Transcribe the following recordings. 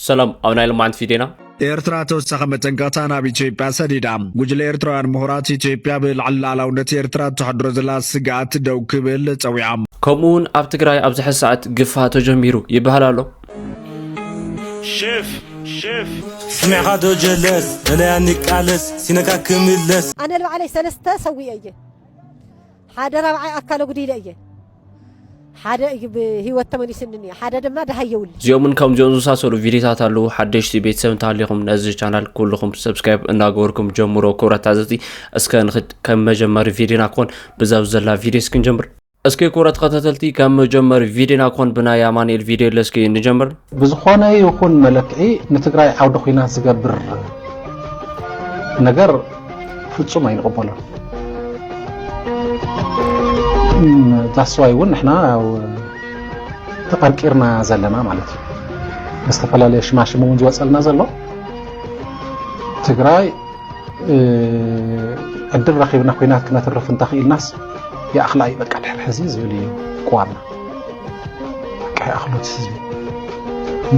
ሰላም፣ ኣብ ናይ ሎማዓንቲ ቪድዮና። ኤርትራ ተወሳኺ መጠንቀቕታ ናብ ኢትዮጵያ ሰዲዳ። ጉጅለ ኤርትራውያን ምሁራት ኢትዮጵያ ብልዕሊ ሉዓላውነት ኤርትራ እተሕድሮ ዘላ ስግኣት ደው ክብል ጸዊዖም። ከምኡ እውን ኣብ ትግራይ ኣብዚ ሕዚ ሰዓት ግፋ ተጀሚሩ ይበሃል ኣሎ። ሸፍ ሸፍ ስሚዕኻ ዶ ጀለስ እለያ ንቃለስ ሲነካ ክምለስ ኣነ ንባዕለይ ሰለስተ ሰዊኤ እየ ሓደ ራብዓይ ኣካለ ጉዲለ እየ ሓደ እዩ ብህይወት ተመሊስኒ እኒአ ሓደ ድማ ደሃይ የውሊ እዚኦምን ከምዚኦም ዝመሳሰሉ ቪዲዮታት ኣለዉ። ሓደሽቲ ቤተሰብ እንተሃሊኹም ነዚ ቻናል ኩልኹም ሰብስክራይብ እናገበርኩም ጀምሮ። ክቡራት ተዓዘብቲ እስከ ንኽድ ከም መጀመሪ ቪዲዮና ክኾን ብዛ ኣብ ዘላ ቪዲዮ እስኪ ንጀምር። እስኪ ክቡራት ተኸታተልቲ ካብ መጀመሪ ቪዲዮና ክኾን ብናይ ኣማኑኤል ቪዲዮ ኢለ እስኪ ንጀምር። ብዝኾነ ይኹን መለክዒ ንትግራይ ዓውዲ ኹናት ዝገብር ነገር ፍፁም ኣይንቕበሎን። ዛስዋይ እውን ንሕና ያው ተቐርቂርና ዘለና ማለት እዩ። ዝተፈላለየ ሽማሽም እውን ዝወፀልና ዘሎ ትግራይ ዕድል ረኺብና ኲናት ክነትርፍ እንተኽኢልናስ ይኣኽላ እዩ በቃ ድሕሪ ሕዚ ዝብል እዩ ቅዋምና። በቃ ይኣኽሎ እቲ ህዝቢ።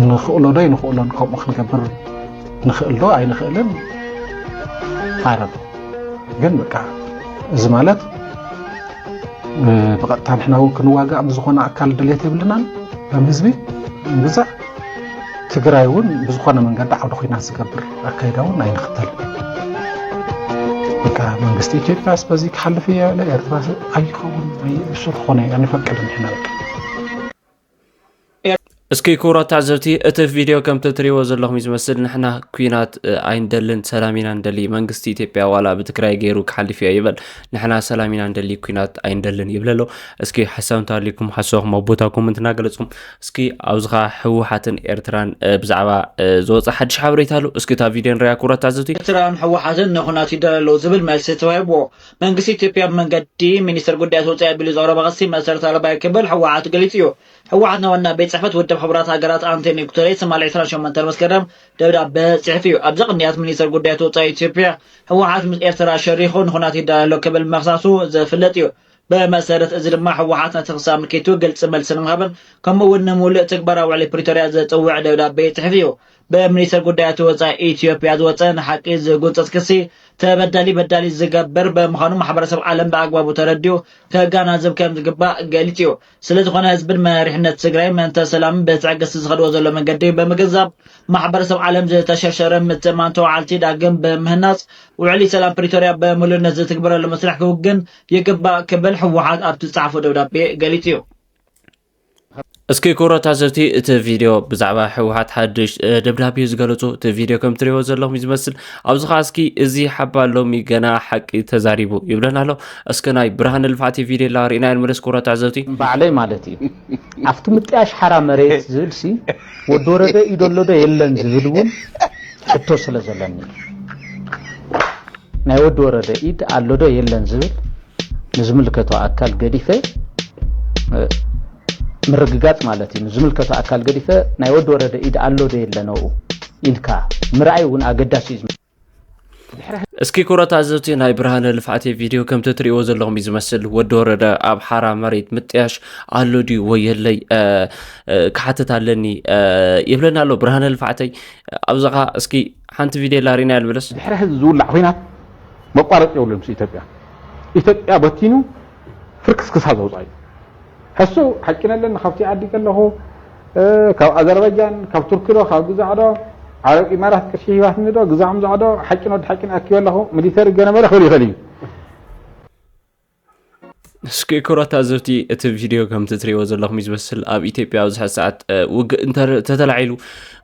ንኽእሎ ዶ ኣይንኽእሎን ከምኡ ክንገብር ንኽእል ዶ ኣይንኽእልን ኣረብ ግን በቃ እዚ ማለት ብቐጥታ ንሕና እውን ክንዋጋእ ምስ ዝኾነ ኣካል ድሌት የብልናን ከም ህዝቢ ንግዛእ ትግራይ እውን ብዝኾነ መንገዲ ዓውዲ ኹናት ዝገብር ኣካይዳ እውን ኣይንኽተልን በቃ መንግስቲ ኢትዮጵያስ በዚ ክሓልፍ እየ ኢለ ኤርትራ ኣይኸውን እሱ ዝኾነ ኣይንፈቅድን ኢና በቃ እስኪ ክቡራት ተዓዘብቲ እቲ ቪድዮ ከምቲ ትሪእዎ ዘለኹም እዩ ዝመስል። ንሕና ኲናት ኣይንደልን፣ ሰላም ኢና ንደሊ። መንግስቲ ኢትዮጵያ ዋላ ብትግራይ ገይሩ ክሓልፍ እዮ ይበል፣ ንሕና ሰላም ኢና ንደሊ፣ ኲናት ኣይንደልን ይብል ኣሎ። እስኪ ሓሳብ እንተሃልዩኩም ሓሳብኩም ኣብ ቦታ ኮመንት እናገለፅኩም እስኪ ኣብዚ ኸዓ ህወሓትን ኤርትራን ብዛዕባ ዝወፀ ሓድሽ ሓበሬታ ኣሎ። እስኪ እታ ቪድዮ ንሪኣ ክቡራት ተዓዘብቲ። ኤርትራን ህወሓትን ንኹናት ይዳለዉ ዝብል መልሲ ተዋሂብዎ። መንግስቲ ኢትዮጵያ ብመንገዲ ሚኒስትር ጉዳያት ወፃኢ ኣቢሉ ዘቕረቦ ክሲ መሰረት ኣልባ እዩ ክብል ህወሓት ገሊፁ እዩ። ህወሓት ንዋና ቤት ፅሕፈት ውድብ ሕቡራት ሃገራት ኣንቶኒዮ ጉተሬስ ትማሊ ዕስራን ሸሞንተን መስከረም ደብዳበ ፅሒፉ እዩ። ኣብዚ ቅንያት ሚኒስትር ጉዳያት ወፃኢ ኢትዮጵያ ህወሓት ምስ ኤርትራ ሸሪኹ ንኹናት ይዳሎ ክብል ምኽሳሱ ዝፍለጥ እዩ። ብመሰረት እዚ ድማ ህወሓት ነቲ ክሲ ኣመልኪቱ ግልፂ መልሲ ንምሃብን ከምኡ እውን ንምሉእ ትግበራ ውዕሊ ፕሪቶርያ ዘፅውዕ ደብዳቤ ፅሒፉ እዩ። ብሚኒስትር ጉዳያት ወፃኢ ኢትዮጵያ ዝወፀ ንሓቂ ዝጉንፅፅ ክሲ ተበዳሊ በዳሊ ዝገብር ብምዃኑ ማሕበረሰብ ዓለም ብኣግባቡ ተረዲኡ ከጋናዝብ ከም ዝግባእ ገሊፁ እዩ። ስለዝኾነ ህዝብን መሪሕነት ትግራይ ምእንተ ሰላምን ብትዕግስቲ ዝኸድዎ ዘሎ መንገዲ ብምግንዛብ ማሕበረሰብ ዓለም ዝተሸርሸረ ምትእምማን ተወዓልቲ ዳግም ብምህናፅ ውዕሊ ሰላም ፕሪቶርያ ብምሉእነት ዝትግበረሉ መስርሕ ክውግን ይግባእ ክብል ህወሓት ኣብቲ ዝፀሓፎ ደብዳቤ ገሊፁ እዩ። እስኪ ክቡራት ተዓዘብቲ እቲ ቪድዮ ብዛዕባ ህወሓት ሓድሽ ደብዳቤ ዝገለፁ እቲ ቪድዮ ከም ትሪእዎ ዘለኹም እዩ ዝመስል። ኣብዚ ኸዓ እስኪ እዚ ሓባ ሎሚ ገና ሓቂ ተዛሪቡ ይብለና ኣሎ። እስኪ ናይ ብርሃነ ልፍዓተይ ቪድዮ ላ ርኢና ንመለስ ክቡራት ተዓዘብቲ። ባዕለይ ማለት እዩ ኣብቲ ምጥያሽ ሓራ መሬት ዝብል ሲ ወዲ ወረደ ኢዶ ኣሎ ዶ የለን ዝብል እውን ሕቶ ስለ ዘለኒ ናይ ወዲ ወረደ ኢድ ኣሎ ዶ የለን ዝብል ንዝምልከቶ ኣካል ገዲፈ ምርግጋፅ ማለት እዩ። ንዝምልከቶ ኣካል ገዲፈ ናይ ወዲ ወረደ ኢድ ኣሎ ዶ የለን ኣብኡ ኢልካ ምርኣይ እውን ኣገዳሲ እዩ። እስኪ ክቡራት ተዓዘብቲ ናይ ብርሃነ ልፍዓተይ ቪድዮ ከምቲ ትሪእዎ ዘለኹም እዩ ዝመስል። ወዲ ወረደ ኣብ ሓራ መሬት ምጥያሽ ኣሎ ድዩ ወይ የለይ ክሓትት ኣለኒ ይብለና ኣሎ ብርሃነ ልፍዓተይ። ኣብዛ ኸዓ እስኪ ሓንቲ ቪድዮ ላሪና ንመለስ። ድሕሪ ሕዚ ዝውላዕ ኹናት መቋረፂ የብሉን ምስ ኢትዮጵያ። ኢትዮጵያ በቲኑ ፍርክስክሳ ዘውፅኣ እዩ። ሕሱ ሓቂ ነለኒ ካብቲ ዓዲ ከለኹ ካብ ኣዘርባጃን ካብ ቱርኪ ዶ ካብ ግዛዕ ዶ ዓረብ ኢማራት ቅርሺ ሂባትኒ ዶ ግዛዖም ዛዕ ዶ ሓቂ ኖ ሓቂ ንኣኪበ ኣለኹ ሚሊተሪ ገነበረ ክብል ይኽእል እዩ። እስኪ ክቡራት ተዓዘብቲ እቲ ቪድዮ ከምቲ ትሪእዎ ዘለኹም እዩ ዝመስል። ኣብ ኢትዮጵያ ኣብዚ ሕዚ ሰዓት ውግእ እንተተላዒሉ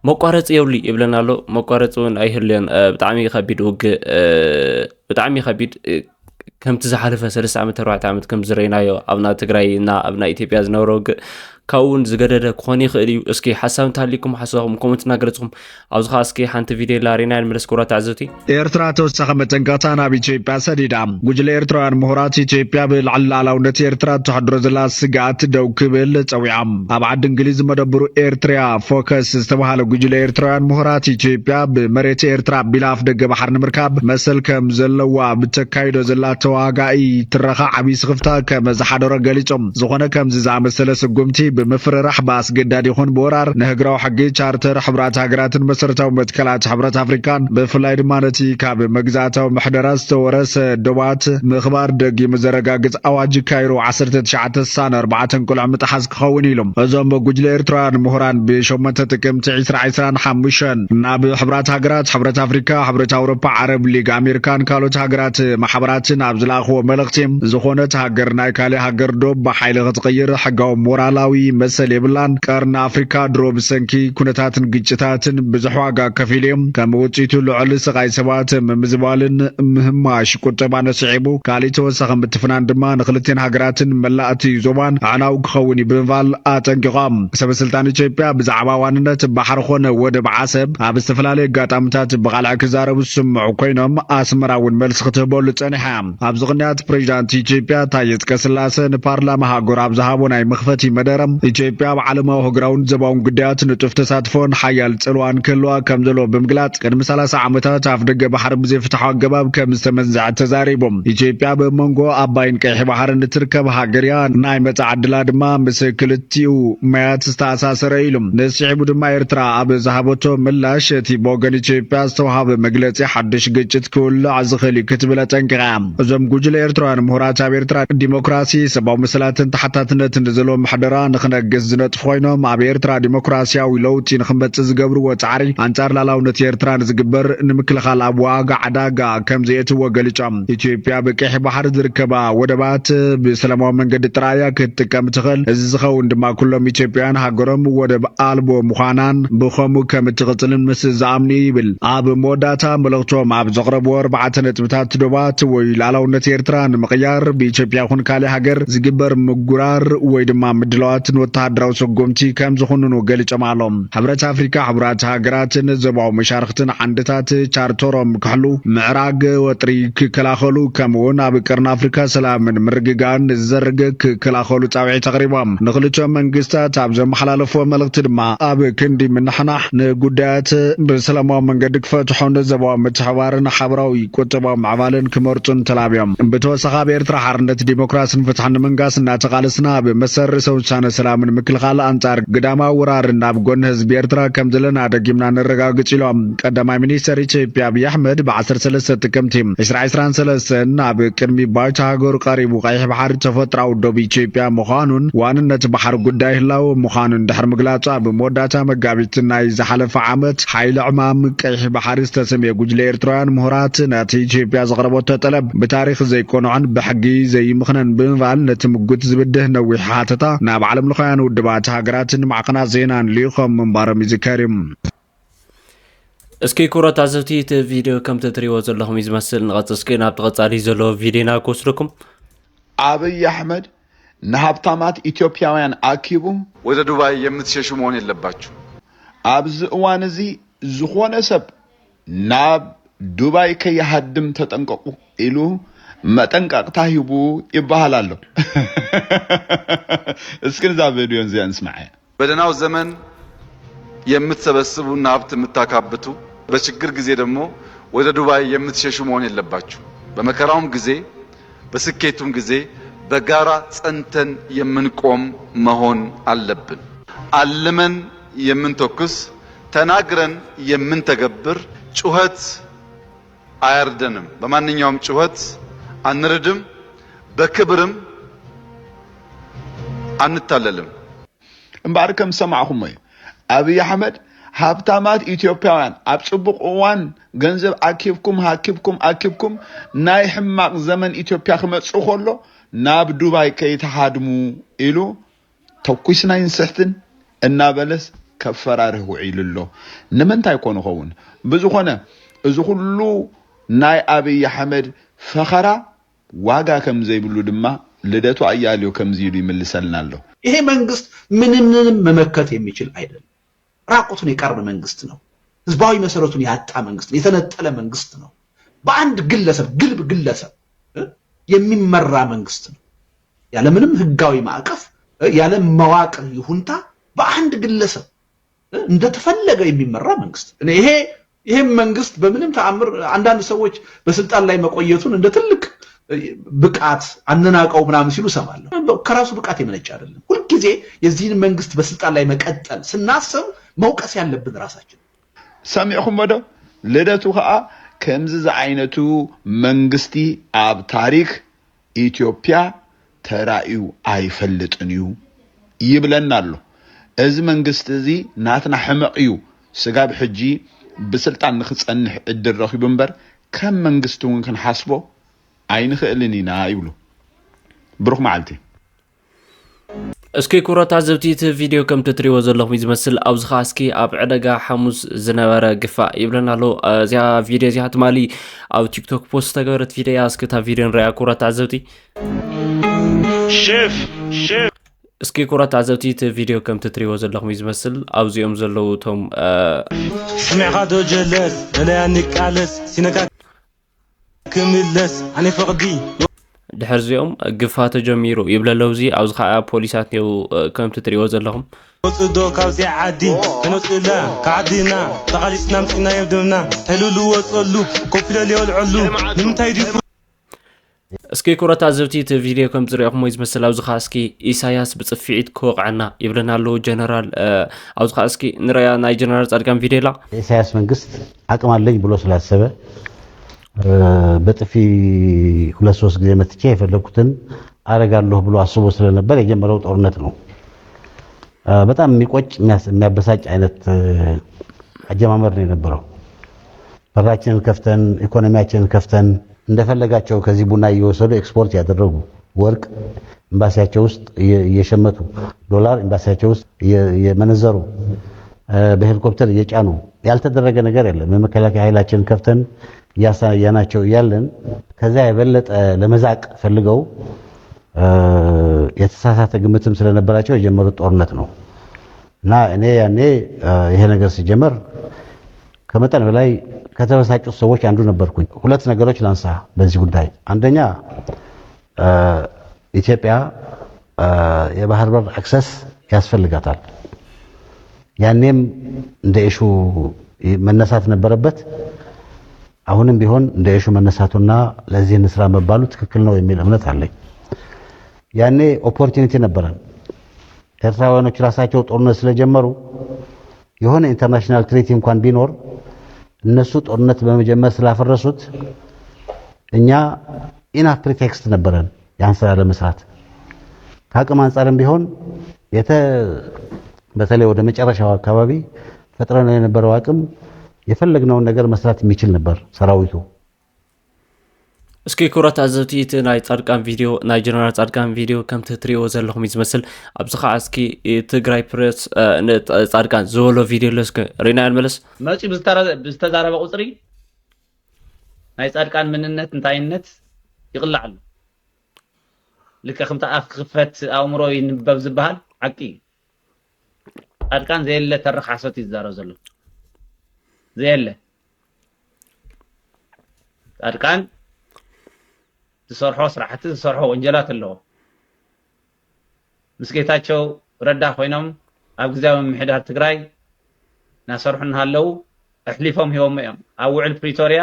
መቋረፂ የብሉ ይብለና ኣሎ። መቋረፂ እውን ኣይህልዮን። ብጣዕሚ ከቢድ ውግእ ብጣዕሚ ከቢድ ከምቲ ዝሓለፈ ሰለስተ ዓመት ኣርባዕተ ዓመት ከም ዝረእናዮ ኣብና ትግራይ እና ኣብና ኢትዮጵያ ዝነበረ ውግእ ካብኡ እውን ዝገደደ ክኾን ይኽእል እዩ። እስኪ ሓሳብ እንተሃሊኩም ሓሳብኩም ኮመንት እናገለፅኩም ኣብዚ ከዓ እስኪ ሓንቲ ቪድዮ ላሪና ንመለስ ክቡራት ተዓዘብቲ። ኤርትራ ተወሳኺ መጠንቀቕታ ናብ ኢትዮጵያ ሰዲዳ። ጉጅለ ኤርትራውያን ምሁራት ኢትዮጵያ ብልዕሊ ሉዓላውነት ኤርትራ እተሕድሮ ዘላ ስግኣት ደው ክብል ጸዊዖም። ኣብ ዓዲ እንግሊዝ መደብሩ ኤርትሪያ ፎከስ ዝተባህለ ጉጅለ ኤርትራውያን ምሁራት ኢትዮጵያ ብመሬት ኤርትራ ኣቢላ ኣፍ ደገ ባሕሪ ንምርካብ መሰል ከም ዘለዋ ብተካይዶ ዘላ ተዋጋኢ ትረኻ ዓብዪ ስኽፍታ ከም ዝሓደሮ ገሊጾም። ዝኾነ ከምዚ ዝኣመሰለ ስጉምቲ ብምፍርራሕ፣ ብኣስገዳድ ይኹን ብወራር ንህግራዊ ሕጊ፣ ቻርተር ሕቡራት ሃገራትን መሰረታዊ መትከላት ሕብረት ኣፍሪካን፣ ብፍላይ ድማ ነቲ ካብ መግዛእታዊ ምሕደራ ዝተወረሰ ዶባት ምኽባር ደጊሙ ዘረጋግጽ ኣዋጅ ካይሮ ዓሰርተ ትሽዓተ ስሳን ኣርባዕተን ቁልዕ ምጥሓስ ክኸውን ኢሉ። እዞም ጉጅለ ኤርትራውያን ምሁራን ብሸሞንተ ጥቅምቲ ዕስራ ዕስራን ሓሙሽተን ናብ ሕብራት ሃገራት፣ ሕብረት ኣፍሪካ፣ ሕብረት ኣውሮፓ፣ ዓረብ ሊግ ኣሜሪካን ካልኦት ሃገራት ማሕበራትን ኣብ ዝለኣኽዎ መልእኽቲ፣ ዝኾነት ሃገር ናይ ካልእ ሃገር ዶብ ብሓይሊ ክትቕይር ሕጋዊ ሞራላዊ መሰል የብላን። ቀርኒ ኣፍሪካ ድሮ ብሰንኪ ኩነታትን ግጭታትን ብዙሕ ዋጋ ከፊሉ እዩ። ከም ውፅኢቱ ልዑል ስቓይ ሰባት፣ ምምዝባልን ምህማሽ ቁጠባን ኣስዒቡ፣ ካሊእ ተወሳኺ ምትፍናን ድማ ንክልቴን ሃገራትን መላእቲ ዞባን ኣዕናዊ ክኸውን እዩ ብምባል ኣጠንቂቖም። ሰበ ስልጣን ኢትዮጵያ ብዛዕባ ዋንነት ባሕሪ ኮነ ወደብ ዓሰብ ኣብ ዝተፈላለዩ ኣጋጣሚታት ብቓልዕ ክዛረቡ ዝስምዑ ኮይኖም፣ ኣስመራ እውን መልሲ ክትህበሉ ጸኒሓ። ኣብዚ ቅንያት ፕሬዚዳንት ኢትዮጵያ ታየ ኣጽቀስላሰ ንፓርላማ ሃገሩ ኣብ ዝሃቦ ናይ መኽፈቲ መደረ፣ ኢትዮጵያ ኣብ ዓለማዊ ሃገራውን ዞባውን ጉዳያት ንጡፍ ተሳትፎን ሓያል ጽልዋን ክህልዋ ከም ዘለዎ ብምግላጽ፣ ቅድሚ ሰላሳ ዓመታት ኣፍ ደገ ባሕሪ ብዘይፍትሓዊ ኣገባብ ከም ዝተመንዘዐ ተዛሪቡ። ኢትዮጵያ ኣብ መንጎ ኣባይን ቀይሕ ባሕርን እትርከብ ሃገር እያ፣ ናይ መጻኢ ዕድላ ድማ ምስ ክልቲኡ ማያት ዝተኣሳሰረ ኢሉ። ንስዒቡ ድማ ኤርትራ ኣብ ዝሃበቶ ምላሽ፣ እቲ ብወገን ኢትዮጵያ ዝተውሃበ መግለጺ ሓድሽ ግጭት ክውልዕ ዝኽእል እዩ ክትብል ኣጠንቂቓ። እዞም ጉጅለ ኤርትራውያን ምሁራት ኣብ ኤርትራ ዲሞክራሲ፣ ሰብኣዊ መሰላትን ተሓታትነትን ንዘለዎ ምሕደራ ንኽነግስ ዝነጥፉ ኮይኖም፣ ኣብ ኤርትራ ዲሞክራሲያዊ ለውጢ ንኽመጽእ ዝገብርዎ ጻዕሪ ኣንጻር ላላውነት ኤርትራ ንዝግበር ንምክልኻል ኣብ ዋጋ ዕዳጋ ከም ዘየእትዎ ገሊጾም። ኢትዮጵያ ብቀይሕ ባሕሪ ዝርከባ ወደባት ብሰላማዊ መንገዲ ጥራይ እያ ክትጥቀም ትኽእል። እዚ ዝኸውን ድማ ኩሎም ኢትዮጵያውያን ሃገሮም ወደብ ኣልቦ ምዃናን ብኸምኡ ከም እትቕጽልን ምስ ዝኣምኑ እዩ ይብል። ኣብ መወዳእታ መልእኽቶም ኣብ ዘቕረብዎ ኣርባዕተ ነጥብታት፣ ዶባት ወይ ሉዓላውነት ኤርትራ ንምቕያር ብኢትዮጵያ ይኹን ካልእ ሃገር ዝግበር ምጉራር ወይ ድማ ምድላዋት ንወተሃደራዊ ስጉምቲ ከም ዝኹንኑ ገሊጾም ኣለዉ። ሕብረት ኣፍሪካ፣ ሕቡራት ሃገራትን ዞባዊ መሻርኽትን ዓንድታት ቻርተሮም ክሕሉ፣ ምዕራግ ወጥሪ ክከላኸሉ፣ ከምኡውን ኣብ ቀርኒ ኣፍሪካ ሰላምን ምርግጋእን ንዝዘርግ ክከላኸሉ ጻውዒት ኣቕሪቦም። ንኽልቲኦም መንግስታት ኣብ ዘመሓላለፍዎ መልእኽቲ ድማ፣ ኣብ ክንዲ ምንሕናሕ ንጉዳያት ብሰላማዊ መንገዲ ክፈትሑን ዞባዊ ምትሕባርን ሓበራዊ ቁጠባዊ ምዕባለን ክመርጹን ተላብዮም። ብተወሳኺ፣ ኣብ ኤርትራ ሓርነት፣ ዲሞክራስን ፍትሕን ንምንጋስ እናተቓለስና፣ ኣብ መሰል ርእሰ ውሳነ ሰላምን ምክልኻል ኣንጻር ግዳማዊ ወራርን ኣብ ጎኒ ህዝቢ ኤርትራ ከም ዘለና ደጊምና ነረጋግጽ ኢሎም። ቀዳማይ ሚኒስተር ኢትዮጵያ ኣብይ ኣሕመድ ብ ዓሰርተ ሰለስተ ጥቅምቲ ዕስራ ዕስራን ሰለስተን ኣብ ቅድሚ ባይቶ ሃገሩ ቀሪቡ፣ ቀይሕ ባሕሪ ተፈጥራዊ ዶብ ኢትዮጵያ ምዃኑን ዋንነት ባሕሪ ጉዳይ ህላወ ምዃኑን ድሕሪ ምግላጹ፣ ኣብ መወዳእታ መጋቢት ናይ ዝሓለፈ ዓመት ሓይሊ ዕማም ቀይሕ ባሕሪ ዝተሰምየ ጉጅለ ኤርትራውያን ምሁራት፣ ነቲ ኢትዮጵያ ዘቕረበቶ ጠለብ ብታሪኽ ዘይቆንዖን ብሕጊ ዘይምኽነን ብምባል፣ ነቲ ምጉት ዝብድህ ነዊሕ ሓተታ ናብ ዓለምለኻውያን ውድባት ሃገራትን ማዕኸናት ዜናን ልኢኾም ምንባሮም ይዝከር እዩ። እስኪ ክቡራት ተዓዘብቲ፣ እቲ ቪድዮ ከምቲ እትሪእዎ ዘለኹም እዩ ዝመስል። ንቐጽል እስኪ ናብቲ ቀጻሊ ዘለዎ ቪድዮና ክወስደኩም። ኣብይ ኣሕመድ ንሃብታማት ኢትዮጵያውያን ኣኪቡ ወደ ዱባይ የምትሸሹ መሆን የለባችሁ። ኣብዚ እዋን እዚ ዝኾነ ሰብ ናብ ዱባይ ከይሃድም ተጠንቀቑ ኢሉ መጠንቀቕታ ሂቡ ይበሃል ኣሎ። እስኪ ንዛ ቪድዮ እዚኣ ንስማዓያ። በደህናው ዘመን የምትሰበስቡና ሀብት የምታካብቱ፣ በችግር ጊዜ ደግሞ ወደ ዱባይ የምትሸሹ መሆን የለባችሁ። በመከራውም ጊዜ በስኬቱም ጊዜ በጋራ ጸንተን የምንቆም መሆን አለብን። አልመን የምንተኩስ፣ ተናግረን የምንተገብር፣ ጩኸት አያርደንም። በማንኛውም ጩኸት አንርድም፣ በክብርም አንታለልም። እምበኣር ከም ዝሰማዕኹሞ እዩ። ኣብይ ኣሕመድ ሃብታማት ኢትዮጵያውያን ኣብ ጽቡቕ እዋን ገንዘብ ኣኪብኩም ሃኪብኩም ኣኪብኩም ናይ ሕማቕ ዘመን ኢትዮጵያ ክመጽእ ከሎ ናብ ዱባይ ከይትሃድሙ ኢሉ ተኩስና ኣይንስሕትን እናበለስ ከፈራርህ ውዒሉ ኣሎ። ንምንታይ ኮን ኸውን? ብዝኾነ እዚ ኩሉ ናይ ኣብይ ኣሕመድ ፈኸራ ዋጋ ከም ዘይብሉ ድማ ልደቱ ኣያሌው ከምዚ ኢሉ ይምልሰልና ኣሎ። ይሄ መንግስት ምንምንም መመከት የሚችል አይደለም። ራቁቱን የቀረ መንግስት ነው። ህዝባዊ መሰረቱን ያጣ መንግስት ነው። የተነጠለ መንግስት ነው። በአንድ ግለሰብ ግልብ ግለሰብ የሚመራ መንግስት ነው። ያለምንም ህጋዊ ማዕቀፍ ያለ መዋቅር ይሁንታ በአንድ ግለሰብ እንደተፈለገ የሚመራ መንግስት። ይሄ ይህም መንግስት በምንም ተአምር አንዳንድ ሰዎች በስልጣን ላይ መቆየቱን እንደ ትልቅ ብቃት ኣነናቀው ምናምን ሲሉ እሰማለሁ። ከራሱ ብቃት የመነጨ አይደለም። ሁልጊዜ የዚህን መንግስት በስልጣን ላይ መቀጠል ስናስብ መውቀስ ያለብን ራሳችን። ሰሚዕኹሞ ዶ? ልደቱ ከዓ ከምዚ ዝዓይነቱ መንግስቲ ኣብ ታሪክ ኢትዮጵያ ተራእዩ ኣይፈልጥን እዩ ይብለና ኣሎ። እዚ መንግስቲ እዚ ናትና ሕመቕ እዩ፣ ስጋብ ሕጂ ብስልጣን ንክፀንሕ ዕድል ረኺቡ እምበር ከም መንግስቲ እውን ክንሓስቦ ኣይንኽእልን ኢና ይብሉ። ብሩኽ መዓልቲ። እስኪ ኩብራት ተዓዘብቲ እቲ ቪድዮ ከምቲ ትሪእዎ ዘለኹም እዩ ዝመስል። ኣብዚ ኸዓ እስኪ ኣብ ዕደጋ ሓሙስ ዝነበረ ግፋ ይብለና ኣሎ። እዚኣ ቪድዮ እዚኣ ትማሊ ኣብ ቲክቶክ ፖስት ዝተገበረት ቪድዮ እያ። እስኪ እታ ቪድዮ ንሪኣ ኩብራት ተዓዘብቲ። ሽፍ ሽፍ እስኪ ኩብራት ተዓዘብቲ እቲ ቪድዮ ከምቲ ትሪእዎ ዘለኹም እዩ ዝመስል። ኣብዚኦም ዘለዉ እቶም ስሚዕኻ ዶ ጀለስ ደለያ ንቃለስ ሲነካ ክምለስ ኣነ ፈቕዲ ድሕር እዚኦም ግፋ ተጀሚሩ ይብለ ኣለዉ። እዚ ኣብዚ ከዓ ፖሊሳት እኒአው ከምቲ ትሪእዎ ዘለኹም። ወፅእ ዶ ካብዚ ዓዲ ተነፅእላ ካዓዲና ተቓሊስና ምፅናዮም ደምና ተልሉ ወፀሉ ኮፍ ኢለ የውልዐሉ ንምንታይ ድዩ እስኪ ኩብራት ተዓዘብቲ እቲ ቪድዮ ከም ዝሪኦኹሞ እዩ ዝመስል። ኣብዚ ከዓ እስኪ ኢሳያስ ብፅፍዒት ክወቕዐና ይብለና ኣለዉ ጀነራል። ኣብዚ ከዓ እስኪ ንሪኣ ናይ ጀነራል ፃድቃን ቪድዮ ኢላ። የኢሳያስ መንግስት አቅም አለኝ ብሎ ስላሰበ በጥፊ ሁለት ሶስት ጊዜ መትቼ የፈለግኩትን አረጋለሁ ብሎ አስቦ ስለነበር የጀመረው ጦርነት ነው። በጣም የሚቆጭ የሚያበሳጭ አይነት አጀማመር ነው የነበረው። በራችንን ከፍተን ኢኮኖሚያችንን ከፍተን እንደፈለጋቸው ከዚህ ቡና እየወሰዱ ኤክስፖርት ያደረጉ ወርቅ ኤምባሲያቸው ውስጥ እየሸመቱ ዶላር ኤምባሲያቸው ውስጥ እየመነዘሩ በሄሊኮፕተር እየጫኑ ያልተደረገ ነገር የለም። የመከላከያ ኃይላችንን ከፍተን እያሳያናቸው እያለን ከዚያ የበለጠ ለመዛቅ ፈልገው የተሳሳተ ግምትም ስለነበራቸው የጀመሩት ጦርነት ነው እና እኔ ያኔ ይሄ ነገር ሲጀመር ከመጠን በላይ ከተበሳጩት ሰዎች አንዱ ነበርኩኝ። ሁለት ነገሮች ላንሳ በዚህ ጉዳይ። አንደኛ ኢትዮጵያ የባህር በር አክሰስ ያስፈልጋታል። ያኔም እንደ ኢሹ መነሳት ነበረበት። አሁንም ቢሆን እንደ ኢሹ መነሳቱና ለዚህ እንስራ መባሉ ትክክል ነው የሚል እምነት አለኝ። ያኔ ኦፖርቹኒቲ ነበረን። ኤርትራውያኖች ራሳቸው ጦርነት ስለጀመሩ የሆነ ኢንተርናሽናል ትሪቲ እንኳን ቢኖር እነሱ ጦርነት በመጀመር ስላፈረሱት እኛ ኢናፍ ፕሪቴክስት ነበረን ያን ስራ ለመስራት። ከአቅም አንጻርም ቢሆን የተ በተለይ ወደ መጨረሻው አካባቢ ፈጥረነው የነበረው አቅም የፈለግነውን ነገር መስራት የሚችል ነበር ሰራዊቱ። እስኪ ኩብራት ተዓዘብቲ እቲ ናይ ፃድቃን ቪድዮ ናይ ጀነራል ፃድቃን ቪድዮ ከምቲ ትሪእዎ ዘለኹም እዩ ዝመስል። ኣብዚ ከዓ እስኪ ትግራይ ፕሬስ ንፃድቃን ዝበሎ ቪድዮ ኣሎ እስኪ ሪእናዮ ንመለስ። መፂኡ ብዝተዛረበ ቁፅሪ ናይ ፃድቃን ምንነት እንታይነት ይቕላዕ ኣሎ። ልክዕ ከምቲ ኣፍ ክኽፈት ኣእምሮ ይንበብ ዝበሃል ሓቂ እዩ። ፃድቃን ዘየለ ተረኽ ሓሶት እዩ ዝዛረብ ዘሎ። ዘየለ ፃድቃን ዝሰርሖ ስራሕቲ ዝሰርሖ ወንጀላት ኣለዎ። ምስ ጌታቸው ረዳ ኮይኖም ኣብ ግዝያዊ ምምሕዳር ትግራይ እናሰርሑ እናሃለዉ ኣሕሊፎም ሂቦሞ እዮም። ኣብ ውዕል ፕሪቶርያ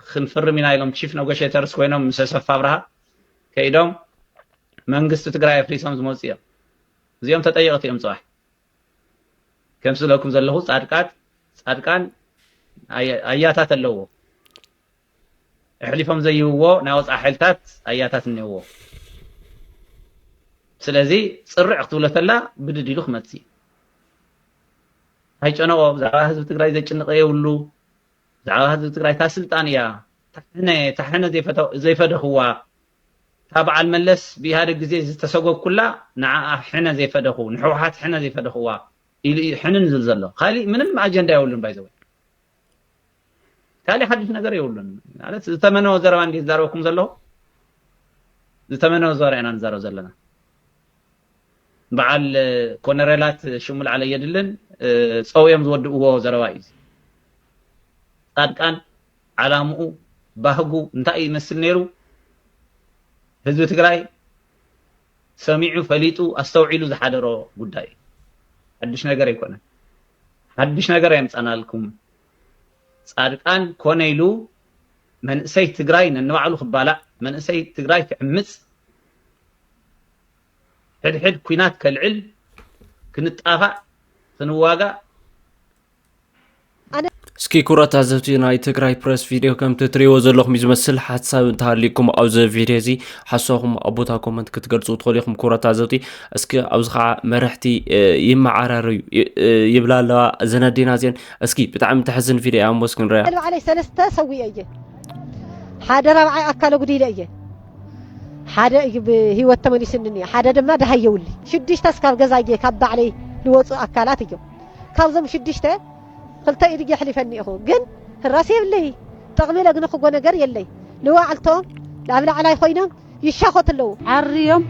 ክንፍርም ኢና ኢሎም ቺፍ ነጎሼተርስ ኮይኖም ምስ ኣሰፋ ኣብርሃ ከይዶም መንግስቲ ትግራይ ኣፍሪሶም ዝመፁ እዮም። እዚኦም ተጠየቕቲ እዮም ፅባሕ። ከም ዝብለኩም ዘለኹ ፃድቃት ፃድቃን ኣያታት ኣለዎ። ኣሕሊፎም ዘይህብዎ ናይ ወፃኢ ሓይልታት ኣያታት እኒአዎ። ስለዚ ፅርዕ ክትብሎ ተላ ብድድ ኢሉ ክመፅእ እዩ። ኣይጨነቆ። ብዛዕባ ህዝቢ ትግራይ ዘጭንቀ የብሉ። ብዛዕባ ህዝቢ ትግራይ እታ ስልጣን እያ። ታሕነ ታሕነ ዘይፈደኽዋ እታ በዓል መለስ ብኢህኣደግ ግዜ ዝተሰጎግኩላ ንዓኣ ሕነ ዘይፈደኹ ንሕወሓት ሕነ ዘይፈደኽዋ ኢሉ እዩ ሕንን ዝብል ዘሎ። ካሊእ ምንም ኣጀንዳ የብሉን። ባይዘወይ ካሊእ ሓድሽ ነገር የብሉን። ማለት ዝተመነወ ዘረባ እንዲ ዝዛረበኩም ዘለኹ ዝተመነወ ዘረባ ኢና ንዛረብ ዘለና። በዓል ኮነሬላት ሽሙ ልዓለ የድልን ፀውዮም ዝወድእዎ ዘረባ እዩ። ፃድቃን ዓላምኡ ባህጉ እንታይ እዩ ይመስል ነይሩ? ህዝቢ ትግራይ ሰሚዑ ፈሊጡ ኣስተውዒሉ ዝሓደሮ ጉዳይ እዩ። ሓድሽ ነገር ኣይኮነን። ሓድሽ ነገር ኣየምፃናልኩም። ፃድቃን ኮነ ኢሉ መንእሰይ ትግራይ ነንባዕሉ ክባላዕ፣ መንእሰይ ትግራይ ክዕምፅ፣ ሕድሕድ ኲናት ከልዕል፣ ክንጣፋእ፣ ክንዋጋእ። እስኪ ኩራት ታዘብቲ ናይ ትግራይ ፕረስ ቪድዮ ከምቲ ትሪእዎ ዘለኹም እዩ ዝመስል። ሓሳብ እንተሃሊኩም ኣብዚ ቪድዮ እዚ ሓሳብኩም ኣብ ቦታ ኮመንት ክትገልፁ ትኽእሉ ኢኹም። ኩራት ታዘብቲ እስኪ ኣብዚ ከዓ መረሕቲ ይመዓራረዩ ይብላ ኣለዋ እዘን ኣዴና እዚአን። እስኪ ብጣዕሚ ተሕዝን ቪድዮ እያ እሞ እስኪ ንሪኣ። ባዕለይ ሰለስተ ሰዊኤ እየ። ሓደ ራብዓይ ኣካለ ጉዲለ እየ። ሓደ እዩ ብህይወት ተመሊሱኒ እኒኦ። ሓደ ድማ ደሃየውሊ። ሽዱሽተ እስካብ ገዛ እየ ካብ ባዕለይ ዝወፁ ኣካላት እዮም። ካብዞም ሽዱሽተ ክልተ ኢድ እየ ኣሕሊፈ እኒኦኹ። ግን ህራስ የብለይ። ጠቕሚ ለግንኽጎ ነገር የለይ። ንባዕልቶም ኣብ ላዕላይ ኮይኖም ይሻኾት ኣለዉ። ዓርዮም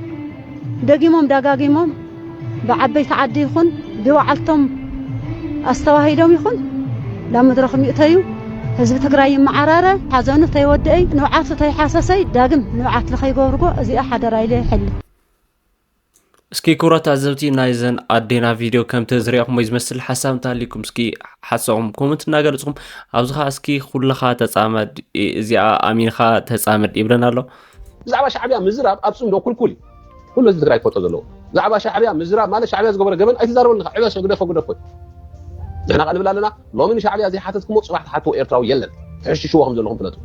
ደጊሞም ደጋጊሞም ብዓበይቲ ዓዲ ይኹን ብባዕልቶም ኣስተባሂሎም ይኹን ናብ መድረኽ ሚእተዩ ህዝቢ ትግራይ ይመዓራረ። ሓዘኑ ተይወደአይ ንብዓቱ ተይሓሰሰይ ዳግም ንብዓት ለኸይገብርጎ እዚኣ ሓደራ ኢለ ይሕሊ። እስኪ ክቡራት ታዘብቲ ናይዘን ኣዴና ቪድዮ ከምቲ ዝሪኣኹሞ ዝመስል ሓሳብ እንተሃሊኩም እስኪ ሓሳኹም ኮመንት እናገለፅኹም ኣብዚ ኸዓ እስኪ ኩልኻ ተፃመድ እዚኣ ኣሚንኻ ተፃመድ ይብለና ኣሎ። ብዛዕባ ሻዕብያ ምዝራብ ኣብ ፅምዶ ኩልኩል እዩ። ኩሉ ህዝቢ ትግራይ ክፈልጦ ዘለዎ ብዛዕባ ሻዕብያ ምዝራብ ማለት ሻዕብያ ዝገበረ ገበን ኣይትዛረበሉ ኢኻ። ዕበሶ ግደፎ ግደፎ እዩ። ንሕና ኸዓ ንብል ኣለና ሎሚ ንሻዕብያ ዘይሓተትኩሞ ፅባሕ ትሓትዎ ኤርትራዊ የለን። ትሕሽሽዎ ከም ዘለኹም ፍለጡ።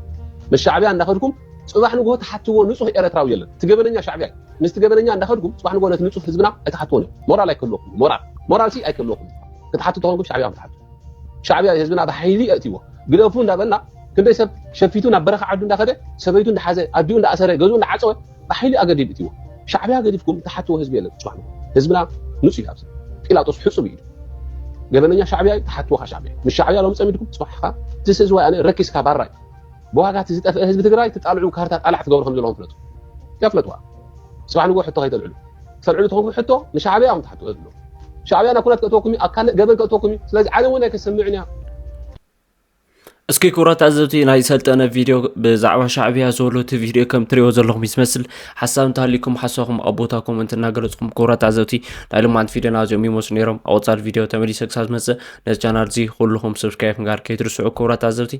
ምስ ሻዕብያ እንዳኸድኩም ፅባሕ ንግሆ ትሓትዎ ንፁህ ኤርትራዊ የለን። እቲ ገበነኛ ሻዕብያ እዩ። ምስቲ ገበነኛ እንዳኸድኩም ፅባሕ ንግሆ ነቲ ንፁህ ህዝብና ኣይትሓትዎን እዮም። ሞራል ኣይክህልወኩም። ሞራል ሞራል ሲ ኣይክህልወኩም። ክትሓቱ ተኾንኩም ሻዕብያ ክትሓቱ። ሻዕብያ ህዝብና ብሓይሊ የእትይዎ። ግደፉ እንዳበልና ክንደይ ሰብ ሸፊቱ ናብ በረኻ ዓዱ እንዳኸደ ሰበይቱ እንዳሓዘ ኣዲኡ እንዳኣሰረ ገዝኡ እንዳዓፀወ ብሓይሊ ኣገዲዱ እትይዎ። ሻዕብያ ገዲፍኩም ትሓትዎ ህዝቢ የለን። ፅባሕ ንግሆ ህዝብና ንፁህ እዩ። ኣብዚ ጲላጦስ ሕፁብ እዩ። ገበነኛ ሻዕብያ እዩ። ትሓትዎ ኸዓ ሻዕብያ እዩ። ምስ ሻዕብያ ሎሚ ፀሚድኩም ፅባሕ ኸዓ this is why ኣነ ረኪስካ ባራ እዩ። ብዋጋ እቲ ዝጠፍአ ህዝቢ ትግራይ ትጣልዑ ካርታ ጣላዕ ትገብሩ ከም ዘለኹም ፍለጡ። እያ ፍለጥዋ። ፅባሕ ንግሆ ሕቶ ከይተልዕሉ። ክተልዕሉ ተኾንኩም ሕቶ ንሻዕብያ እዮም ትሓትዎ ዘሎ። ሻዕብያ ናብ ኩናት ከእትወኩም እዩ፣ ኣብ ካልእ ገበን ከእትወኩም እዩ። ስለዚ ዓለም እውን ኣይከሰምዕን እያ። እስኪ ክቡራት ታዘብቲ ናይ ሰልጠነ ቪድዮ ብዛዕባ ሻዕብያ ዝበሎ እቲ ቪድዮ ከም ትሪእዎ ዘለኹም እዩ ዝመስል። ሓሳብ እንተሃሊኩም ሓሳብኩም ኣብ ቦታ ኮመንት እናገለፅኩም ክቡራት ታዘብቲ ናይ ልማንት ቪድዮና እዚኦም ይመስሉ ነይሮም። ኣብ ወፃል ቪድዮ ተመሊሰ ክሳብ ዝመፅእ ነዚ ቻናል እዚ ኩልኹም ሰብስክራይብ ምግባር ከይትርስዑ ክቡራት ታዘብቲ።